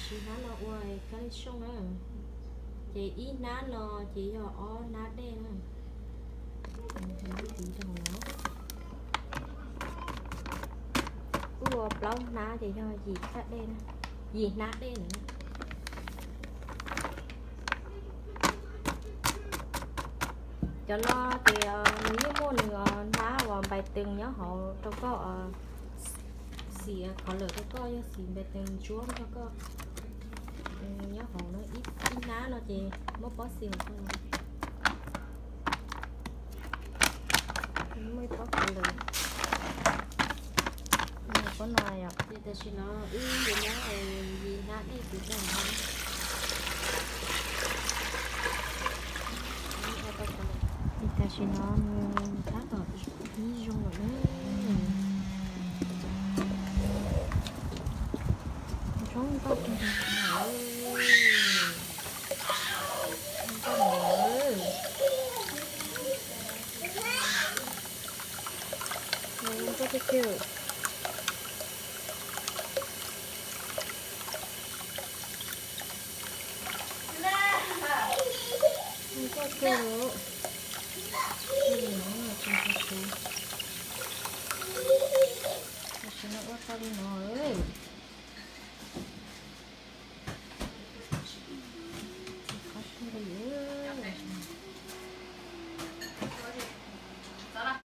Siv hnab no ua kab li xyooj na. Ces ib hnab no ces yog ob hnab dej na. Tiv rau hauv no. Kuj ua plaub hnab ces yog yim hnab dej na, yim hnab dej na. Cov no ces nws yeej muaj nws hnab uas npais tees nyob hauv rau koj, xim qhov lawm rau koj, yog xim npais tees ntsuab rau koj. Nyob hauv no ib hnab no ces muab pob xim hauv no. Muaj ib pob qhov lawm, pob no yom. Ces tam sim no wb yuav muab yim hnab dej tiv rau hauv no. Ces tam sim no nws tab tom ib zoo lawm na. Zoo nkauj kawg, zoo nkauj lawm. Zoo nkauj tiag tiag. Zoo nkauj kawg li. Tam sim no ua tau li no.